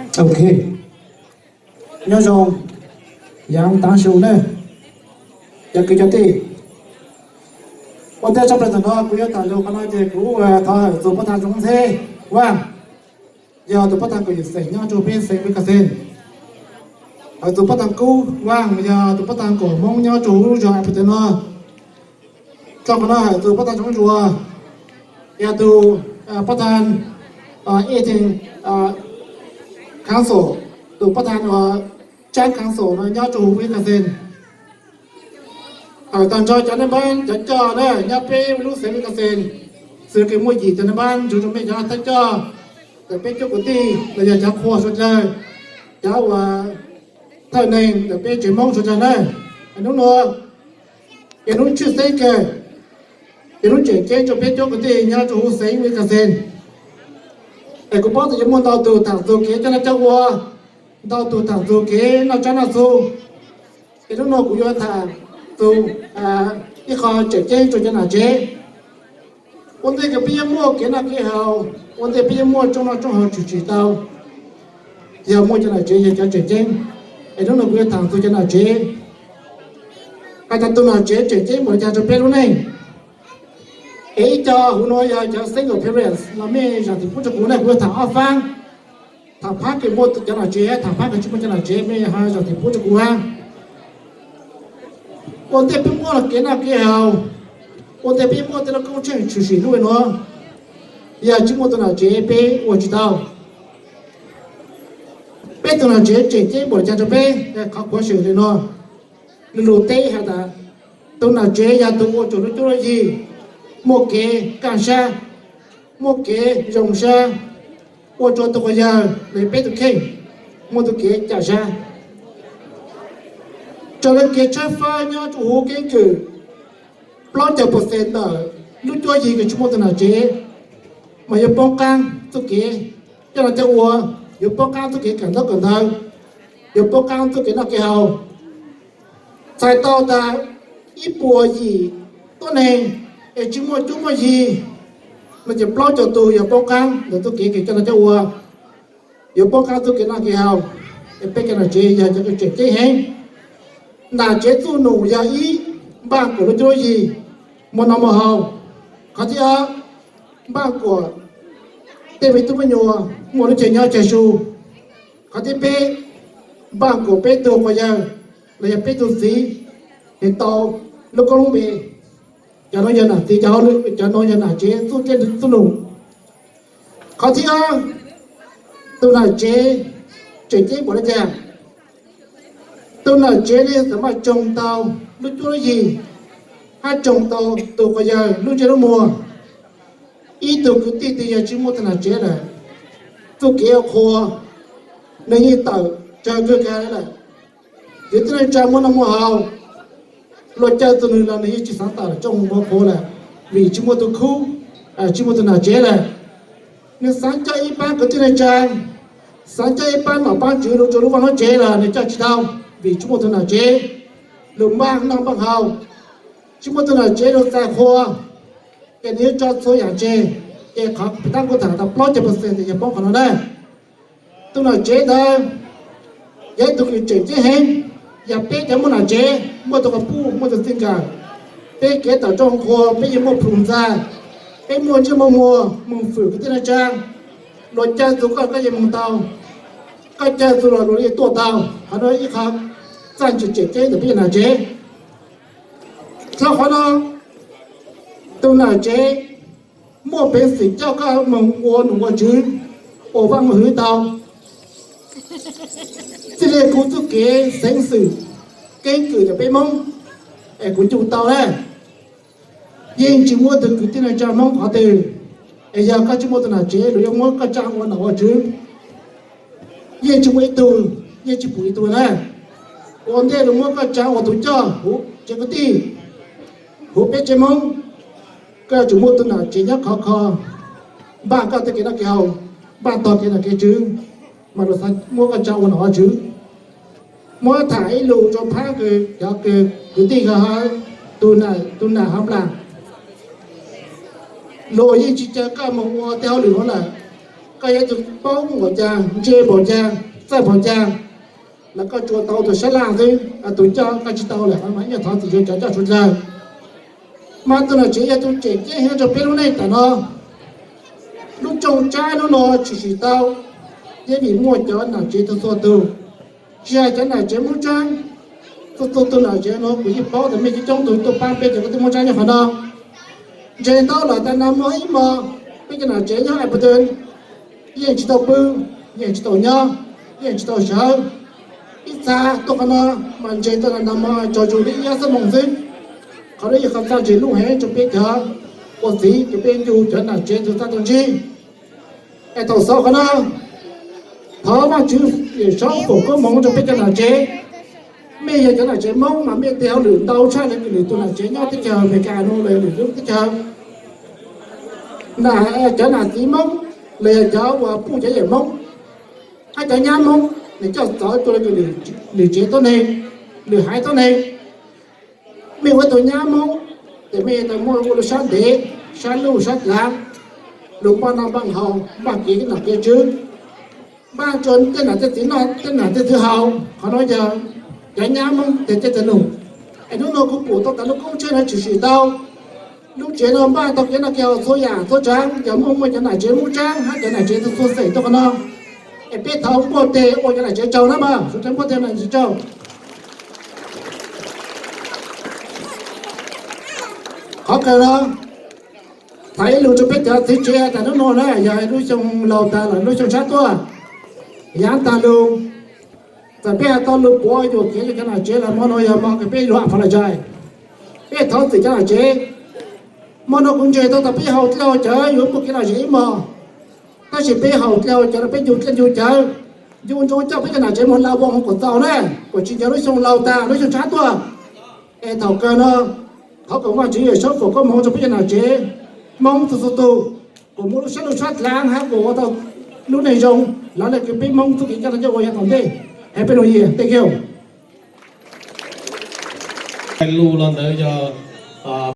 Ok, nyob zoo, yaav taav su ne, cov kwv cov tij. Ua ntej tshaj plaws ntawm no kuv yuav tham lus qhov no ces kuv thov hawm txug pab thab Zoov Ntxheb Vaaj, yog tus pab thab kaum yim xeem nyob rua peb xeev Wisconsin. Hawm txug pab thab Kub Vaaj, yog tus pab thab kaum Moob nyob rua huv lub zog Appleton no. Tso qhov no hawm txug pab thab Zoov Zuag, yog tus pab thab Eaton Council, tus pab thab tsaab council no nyob rua huv Wisconsin. Hawm taag nrho cov naj npaab cov coj na nyob peb lub xeev Wisconsin, xws kws muaj yim cov naj npaab nrug rua mej cov thawj coj ntawm peb cuab kwv tij los yog cov qhua suav dlawg, cov uas thawj neeg ntawm peb tsev Moob suav dlawg na. Hnub nuav yog hnub tshwj xeeb kawg, yog hnub tseem ceeb rua peb cuab kwv tij nyob rua huv xeev Wisconsin. Es kuv paub tas yuav muaj ntau tug thaam txug kev coj noj coj ua, ntau tug thaam txug kev noj tsaab noj txug. Es hnub nuav kuv yuav thaam txug ib qho tseem ceeb rua cov nam tsev. Ua ntej kws peb yuav muaj kev noj kev haus, ua ntej peb yuav muaj tsooj noj tsooj haus tshwm sim tau, yog muaj cov nam tsev yog cov tseem ceeb. Es hnub nuav kuv yuav thaam txug cov nam tsev, has tas tus nam tsev tseem ceeb npaum li cas rua peb lub neej. Es ib co huv nuav yog cov single parents los mej zaam tim pub rua kuv na, kuv yuav thaam ob faab. Thaam phaab kws muaj cov nam tsev, thaam phaab kws tsi muaj cov nam tsev, mej ho zaam tim pub rua kuv hab. Ua ntej peb muaj kev noj kev haus, ua ntej peb muaj tej lub koob tsheej tshwm sim lub nuav, yog tsi muaj tus nam tsev peb ua tsi tau. Peb tus nam tsev tseem ceeb npaum li cas rua peb, qhov khuv xim li nuav. Lug lug teb has tas, tus nam tsev yog tus ua rua lub cuab lub yig muaj kev kaaj sab, muaj kev zoo sab, ua rua tus quas yawg los yog peb tus kheej muaj tug kev caj sab. Raws le kev tshawb fawb nyob rua huv keeb kwm, plaub caug percent ntawm lub cuab yig kws tsi muaj tus nam tsev mas yuav poob qaab txuj kev coj noj coj ua, yuav poob qaab txuj kev kawm ntaub kawm ntawv, yuav poob qaab txuj kev noj kev haus. Txhais tau tas ib puas yim tuab neeg es tsi muaj cuab muaj yig no ces plaub caug tug yuav poob qaab ntawm txuj kev kws coj noj coj ua, yuav poob qaab txuj kev noj kev haus. Es peb cov nam tsev yog cov kws tseem ceeb heev. Nam tsev txuj num yog ib, npaaj kuam lub cuab lub yig, muaj noj muaj haus. Qhov thib ob, npaaj kuam tej me tub me nyuam muaj lub caij nyob caij su. Qhov thib peb, npaaj kuam peb tug quas yawg los yog peb tug txiv es tau lub koob lub npe. Cov nuav yog nam txiv, cov nuav yog nam tsev txuj kev txuj num. Qhov thib ob, tus nam tsev tseem ceeb npaum li cas? Tus nam tsev ne xaam maj tsoo tau lub cuab lub yig, hab tsoo tau tus quas yawg lub ntsej lub muag. Ib tug kwv tij twg yog tsi muaj tus nam tsev lawm, txuj kev ua qhua nwg yeej tawm tsawg kawg lawm. Yog tib neeg tsaa muaj noj muaj haus, luag caw txug nwg los nwg yeej tsi xaav tawm tsoom ua qhua lawm, vim tsi muaj tus khub, tsi muaj tus nam tsev lawm. Nwg xaav coj ib paab kwv tij neej tsaa, xaav coj ib paab nom paab tswv lug rua lub vaj lub tsev los nwg coj tsi tau, vim tsi muaj tus nam tsev lug npaaj noj npaaj haus, tsi muaj tus nam tsev lug txais qhua, ces nwg yuav tso txhua yaam tseg. Ces qhov peb taab kuv thaam tas plaub caug percent yog poob qhov nuav na. Tus nam tsev ntawd yog ib tug kws tseem ceeb heev. Yog peb cov muaj nam tsev, muaj tus quas puj, muaj tus txij nkawm, peb kev tawm rooj qhua peb yeej muaj plhus ntxa, peb muaj ntsej muaj muag moog fwm kwv tij neej tsaa. Luag caw txug koj, koj yeej moog tau, koj caw txug los luag yeej tuaj tau. Qhov nuav ib qho txaj ntsim tseem ceeb ntawm peb cov nam tsev. Txhua qhov no, tus nam tsev muaj peev xwm coj koj moog ua nom ua tswv, ua vaaj ua hwv tau. Txij le kuv txuj kev xeev xwm keeb kwm ntawm peb Moob es kuv ncu tau na, yeej tsi muaj tug kwv tij neej tsaa Moob qhov twg es yog koj tsi muaj tus nam tsev lug yuav muab koj tsaa ua nom ua tswv. Yeej tsi muaj ib tug, yeej tsi pum ib tug na. Ua ntej lug muab koj tsaa ua tus coj huv tsev kwv tij, huv peb tsev Moob, koj yuav tsum muaj tus nam tsev nyob khov kho, npaaj koj tej kev noj kev haus, npaaj tog kev nom kev tswv, mas luag muab koj tsaa ua nom ua tswv. Muab thaam ib lus rua phaab kws cov kwv tij, tus nam hov nplaam, luag yeej tsi caw koj moog ua tej hauj lwm huv lawm. Koj yog tus paub npaum cas, ntse npaum cas, txawj npaum cas, los koj tsuas tau tus sab laj xwb, tus coj koj tsis tau lawm, mas ib nyuag thov txim rau cov coj suav dlawg. Mas tus nom tswv yog tus tseem ceeb heev rau peb lub neej tam no. Lub rooj tsab hnub no tshwm sim tau, yeej vim muaj cov nom tswv txhua txhua tus, tsis hais cov nom tswv Hmoob Tsab, txhua txhua tus nom tswv no kuv yeej paub tias mej coob coob tus tuaj pab peb cov kwv tij Hmoob Tsab nyob qhov no. Ntseeg ntau lawm tas nag hmo ib hmos peb cov nom tswv nyob Iberville yeej tsis tau pw, yeej tsis tau nyob, yeej tsis tau sawv. Ib txha tuaj qhov no mas ntseeg tau nag hmo tsaug zog li ib ob xuab moos xwb. Qhov no yog qhov txoj ntseeg lub heev rau peb cov ua txiv, rau peb ncu cov nom tswv txhua txhua tus ntsig. Es thaum xaus qhov no, thov Vajtswv Yawm Saub foom koob hmoov rau peb cov nom tswv. Mej yog cov nom tswv Hmoob mas mej tes hauj lwm ntau tshaj li kws lwm tus nom tswv nyob teb chaws Amelikas no los lwm lub teb chaws. Cov nom txiv Hmoob los yog cov uas puj cov yawm Hmoob, hab cov nyab Hmoob nws coj txawv tuaj li kws lwm tsev tuab neeg, lwm haiv tuab neeg. Mej ua ib tug nyab Hmoob ces mej tau muaj ua lub sab ntev, sab luj sab dlaav, lug npaj noj npaj haus, npaj kev nom kev tswv, npaj rua tej nom tej txiv noj tej nom tej txiv haus. Qhov no yog cov nyab Hmoob tes tej teg lug. Es hnub no kuv pum tau tas lub koob tsheej no tshwm sim tau, lub tsev no npaj tau kev noj kev haus txhua yam txhua tsaav, yog muaj muaj cov nom tswv Hmoob Tsab hab cov nom tswv txhua txhua xeem tuaj qhov no. Es peb thov npuaj teg ua cov nom tswv tsaug na mas, sawv daws npuaj teg nom tswv tsaug. Qhov kawg no, thov ib lus rua peb cov txiv tsev tas hnub no na, yog lub xyoo laug tas los lub xyoo tshab tuaj, yaav taag lug, txawm peb has tau lug puav yuam kev rua cov nom tswv los hmo no yog hmo kws peb lug apologize, peb thov txim cov nom tswv. Hmo no kuv ntseeg tau tas peb haus dlej haus cawv yuav muaj kev lom zem ib hmos, tab sis peb haus dlej haus cawv los peb ncu dlej ncu cawv, ncu ntsoov coj peb cov nom tswv moog laj voos hauv kuam txaus na, kuam tsi ncav lub xyoo laug tas lub xyoo tshab tuaj. Es thaum kawg no, thov kom Vajtswv Yawm Saub foom koob hmoov rua peb cov nom tswv Hmoob txhua txhua tug, kuas muaj lub sab luj sab dlaav hab kuas ua tau lub neej zoo, lawv le kws peb Hmoob txuj kev coj no coj ua yav tom ntej. Happy New Year, thank you. Lus los ntawd yog